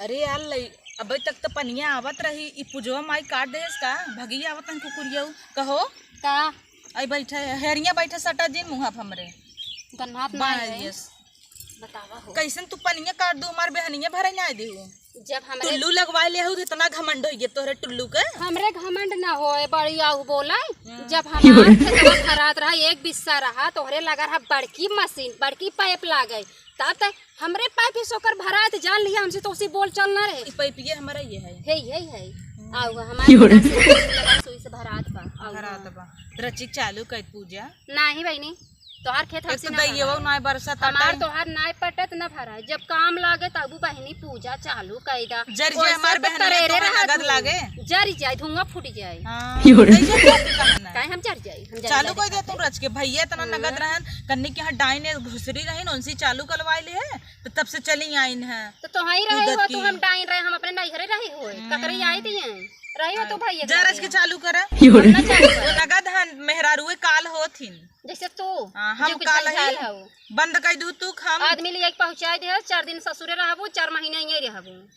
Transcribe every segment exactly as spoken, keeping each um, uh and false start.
अरे यार, लई-, अबे तक तो पनिया आवत रही, ई पूजवा माई काट देहस का? भगी आवत हन कुकुरियऊ। कहो। का? आई बैठे, हेरिया बैठे सटा जिन मुँह पे हमरे। गन्हात ना बाय है। यस। बतावा हो। कैसन तू पनिया काट दू, हमार बेहनिया भरे ना दे हो। जब हमरे टुल्लू लगवा ले हो, इतना घमंड हो गया तोहरे टुल्लू के। हमरे घमंड ना होए, बड़ी आऊ बोले। हम्म। जब हमार खेतवा भरात रहा, एक बिस्सा रहा, तोहरे लगा रहा बड़की मशीन, बड़की पाइप लागे, तब तक हमरे पाइप ही सोकर भरात, जान लिया हमसे तो उसी बोल चल ना रहे। ई पाइप ये हमारा ये है। हे, हे, हे। हम्म। आऊ हमारे क्यों रे? लगा सुई से भरात बा। आऊ भरात हाँ। बा। रचिक चालू कर पूजा। नाही बहिनी। तोहार खेत एक हमसे तो ना दैयवा भराए। ना बरसत हमार ताटे। तोहार नाय पटत ना भराए। जब काम लागे तबू बहिनी पूजा चालू कई दा। जर जे ओइसे हमार तो बहन तरेरे तोहरे रहा नगद तू। लागे। जर जाए, धुआं फूट जाए। हाँ, क्यों रे? दैया जाति का है ना। काहे हम जर जाए? हम जर चालू जाए कई दे खातिर। तू रच के। भैया इतना हम्म। नगद रहन, कन्नी के यहाँ डाइन घुसरी रही ना, उनसे चालू करवाए ले है, तो तब से चली आइन है। तो तोहई रहे हो, तू हम डाइन रहे, हम अपने नैहरे रहे होए। हम्म। ककरे आई दिए। रही हो तो भैया जा के रच के लगे। चालू करा। क्यों रे? हम ना चालू वो करा। नगद हन, मेहरारुए काल होत हिन। जैसे तू, हाँ, हम जो कुछ काल झंझाल हई। हऊ। बंद कर दू तू, हम आदमी ले जाके पहुँचाए दे, चार दिन ससुरे रहबू, चार महीना यहीं रहबू।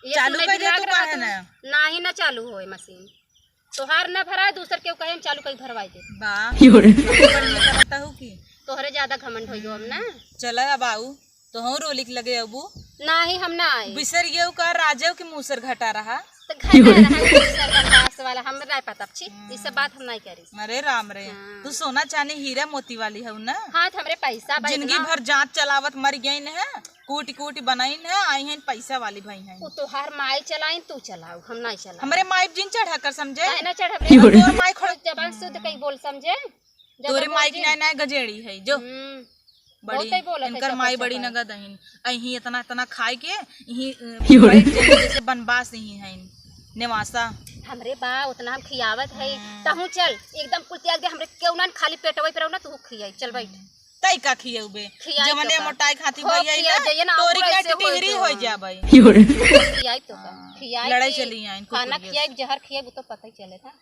ये चालू सुने कर दे दिमाग तू रहा काहे तू? ना? नाही ना चालू होए मशीन। तोहार ना भराए, दूसर केहू कहे हम चालू कई भरवाई दे। बा। क्यों रे? ऊपर में करता हूँ कि? तोहरे ज्यादा घमंड होई हो हम ना। चला अब आऊ। तो हम रोलिक लगे अबू। नाही, हम ना आए। बिसर गयो का राजेव के मुसर घटा रहा? तो घटा रहा है मुसर घटास वाला, हम नहीं पता छी, हम्म। ई सब बात हम नहीं करी। अरे राम रे, हाँ। तू सोना चांदी हीरा मोती वाली हऊ ना? हाँ, तो हमरे पैसा बा जिंदगी इतना। भर जात चलावत मर गई न है, कूटी कूटी बनाई न है, आई हैं पैसा वाली भाई हैं। वो तोहार माई चलाइन, तू चलाऊ, हम नहीं चलाऊ। हमरे माई जिन चढ़ा कर समझे? काहे ना चढ़ब रे? क्यों रे? तोर माई खोड़ जबान शुद्ध कई बोल समझे? जब तोरे हम माई की बोल नाय नाय गजेड़ी है जो। हम्म। बड़ी, बहुते बोलत है इनकर सब माई बच्चा बड़ी पर। नगद अहिन। अही इतना, इतना खाए के, यही, अ, क्यों रे? बैठ जाए जैसे बनवास यही है, नेवासा। हमरे बा, उतना हम खियावत है। हम्म। तहूँ चल, एकदम कुल त्याग दे, हमरे केहू ना खाली पेटवे पे रहो ना, तू खियाई, चल बैठ। हम्म। तई का खियउबे? खियाई जवने तो का। मोटाई खाती खूब भैया खिया ना, जाइए ना, तोरी पूरा के ऐसे हो टिहरी तो। हो जाबे। क्यों रे? खियाई तो का। हाँ। खियाई लड़ाई की चली आइन, खाना कुकुर खियाई, जहर खियाई, वो तो पता ही चले था।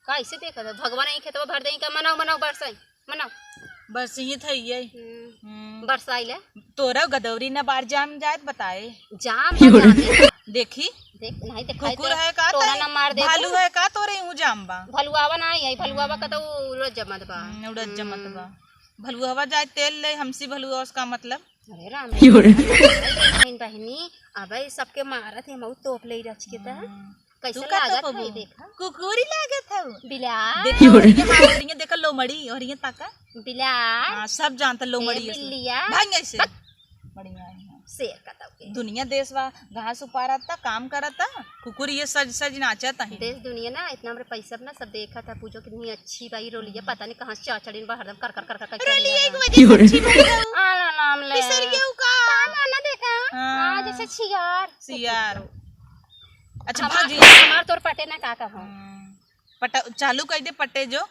का ऐसे देखत है? भगवान यही खेतवा भर देई का? मनाओ, मनाओ, बरसाई, मनाओ। बरसिही थई ये। हम्म। हम्म। बरसाई ले। तोरा गदौरी न बार जाम जात बताए। जाम बा, जामे। देखी। देख, नहीं दिखाई कुकुर दे। है का तोरा तोरे? न मार दे भालू तू। है का तोरे? यूं जाम बा। भलुआवा ना आई, भलुआवा का तो उड़द जमत बा। हम्म, उड़द जमत बा। हम्म। भलुआवा जाए तेल ले, हमसी भलुआ उसका मतलब। अरे राम क्यों रे? रे। बहन बहिनी, अबे सबके मारत है, मऊ तोप ले रच के त। हम्म। कैसे तू का लागत तोपबू? है, देखा? कुकुरी लागत हऊ। बिलार। देखा, क्यों रे? और ये हाँ, और ये देखा लोमड़ी, और ये ताका। बिलार। हाँ, सब जानता लोमड़ी ए है। बिल्लिया। भाग ऐसे। बक। बढ़िया है। शेर का तब के। दुनिया देश वा, घास उपारत ता, काम करत ता, कुकुर ये सज सज नाचत है। देश दुनिया ना, इतना हमरे पैसा ना सब देखा था, पूछो कितनी अच्छी बाई रोलिया, पता नहीं कहाँ से चढ़िन बा, हरदम कर कर कर कर कर रोलिया चढ़िन एक बा। बजे से अच्छी बाई है। आला नाम ले। बिसर गयो का? आला ना देखा। हाँ। हाँ, जैसे छियार। सियार। अच्छा, हमार, भाग जा। हमार तोर पटे ना का कहो। हम्म। पटा, चालू कर दे पटे जो।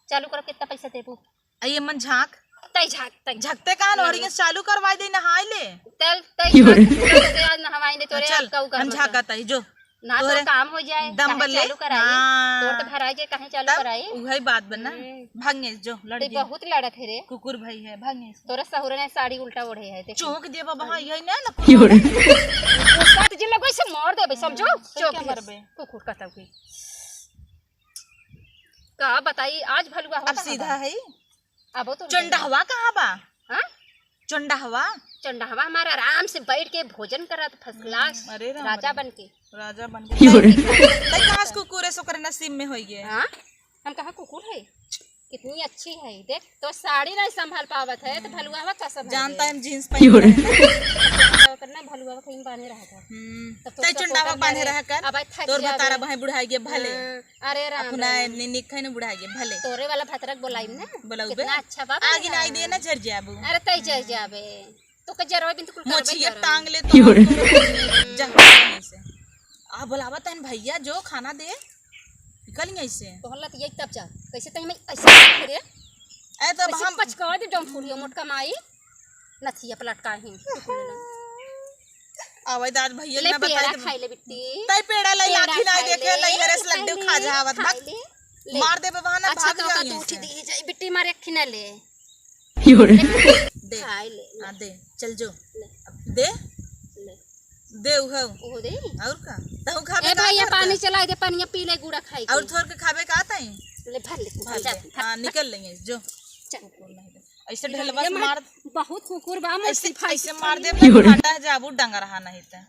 चालू करो, कितना पैसा देबू? आ ये मन झांक। तई झांक, तई। झकते कहाँ न, हम्म। और ये चालू करवाई दे, नहाई ले। तल, तई क्यों रे? झांक, तोरे आज नहवाई दे, तोरे चल, आज कऊ हम करना झांका था। तई जो। ना तो तोरे काम हो जाए, दम काहे बल्ले? चालू कराई? हाँ। तोर तो भराई जाए, काहे चालू तब कराई? उहई बात बना। हम्म। भागेस जो, लड़ तई गया। बहुत लड़त है रे। कुकुर भाई है, भागेस। तोरा सहुरे ने साड़ी उल्टा ओढ़े है, देखो। चौंक दे बाबा, हाँ, यही ना, ना क्यों रे? गुस्सा तो जिन लगो, इसे मार देबे, समझो? हम्म, चौंक क्या दे। मरबे? कुकुर कतौ की। का बताई, आज भलुआ हुआ अब कहाँ सीधा बा? है। अब तो चंडहवा कहाँ बा? हाँ? चंडहवा? चंडहवा हमारा आराम से बैठ के भोजन करत, first class, हम्म, अरे राम राजा रे। बन के। राजा बन के। क्यों रे? तई कहाँ से कुकुर है, सोकर नसीब में होई गए। हाँ? हम कहाँ कुकुर है? कितनी अच्छी है, देख, तो साड़ी नहीं संभाल पावत है, तो भलुआ का संभाल जानता है, हम जींस क्यों रे? पहन के रहता है। तो करना भलुआ कहीं बांधे रहा था। हम्म। तब तो तई उसका चंडहवा पोकर बांधे मारे, रहा कर। अब थक तोर जाबे। बतारा बहाई बुढ़ाई गए भले। हाँ। अरे राम अपना राम। नि-, निखे न बुढ़ा गए, भले। तोरे वाला भतरक बोलाई ना। बोलाऊ बे। कितना अच्छा बाप आगे ना आई दे ना, जर जाबू। अरे तई जर जाबे। तो के जरवा बिन तो कुल करबे मोछिया करम। टांग ले तो क्यों रे? जा, नहीं से। आ, बोलावा तहन भैया, जो खाना दे। निकल यहीं से। तोहन लत यही तब जा। कैसे तई मैं ऐसे करे? ए, तब कैसे हम पचका दे जौन फूलियो मोटका माई। नथिया पलटका ही। आवे दाद भैया ले ना बताई पेड़ा दे। खाई ले बिट्टी। तई पेड़ा लाई पेड़ा लाठी नहीं खाई देखे, ले, लाई हरे से लड्डू खाई खा ले, जावत खाई बक। ले, ले। मार दे बबा ना, अच्छा, भाग तो जाओ का यहीं तू उठी से। दी जाई, बिट्टी मारे एक ठिना ले। क्यों रे? ले बिट्टी। दे। खाई ले, ले। हाँ, दे। चल जो। ले। दे। ले। दे उहउ। ओहो दे। और का? तहु खाबे ए का भैया, थोर के? पानी चलाइ दे, पनिया पी ले, गुड़ा खाइ के। और थोर के खाबे का ताई? ले, भर ले, भर भर जा, ले। भर। हाँ, निकल लेंगे, जो। चल। कुकुर नहीं दे। ऐसे ढेलवा ये से मार, मार। बहुत कुकुर बा, मुँह ऐसे, से फाड़ ऐसे के मार दे, फाड़। भाई, काटा है, जाबू डंगर हा नहीं त।